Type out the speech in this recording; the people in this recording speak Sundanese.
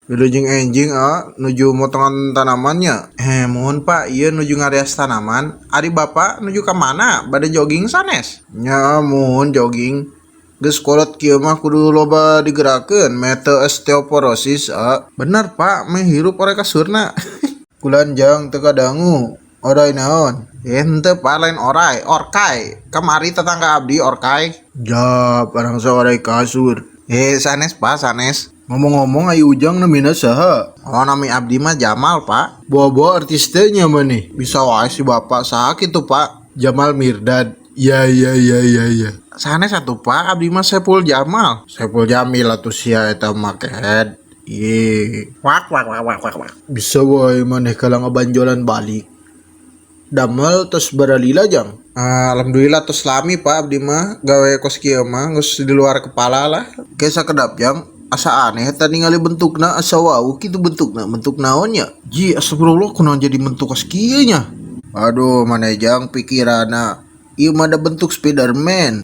Wilujeng enjing, ah, nuju motongan tanamannya. Eh, muhun, Pak, ieu nuju ngarias tanaman. Ari Bapak nuju ka mana? Bade jogging sanes? Nya, muhun, jogging. Geus kolot kieu mah kudu loba digerakkeun meh teu osteoporosis, ah. Bener, Pak, meh hirup oray kasurna. Kulan jang teu kadangu. Oray naon? Eh, henteu, Pak, lain oray, orkai. Kamari tetangga abdi orkai. Jap, barang oray kasur. Eh, sanes, Pak, sanes. Ngomong-ngomong, ayo Ujang namina saha? Oh, nami abdi mah Jamal, Pak. Bawa-bawa artis teh nya maneh. Bisa wae si Bapak, saha kitu, Pak? Jamal Mirdad. Ya. Sanes atuh, Pak, abdi mah Saipul Jamal. Saipul Jamil atuh sia eta mah, kehed. Ye. Wak wak wak wak wak wak. Bisa wae maneh kalah ngabanjolan balik. Damel tos baralila, Jang? Ah, alhamdulillah tos lami, Pak, abdi mah gawe kos kieu mah geus di luar kepala lah. Ke sakedap, Jang, asa aneh eta ningali bentukna, asa wau kitu bentukna, bentuk naon nya? Ji, astagfirullah, kunaon jadi bentuk kos kieu nya? Aduh, maneh, Jang, pikiranna. Ieu mah da bentuk Spiderman.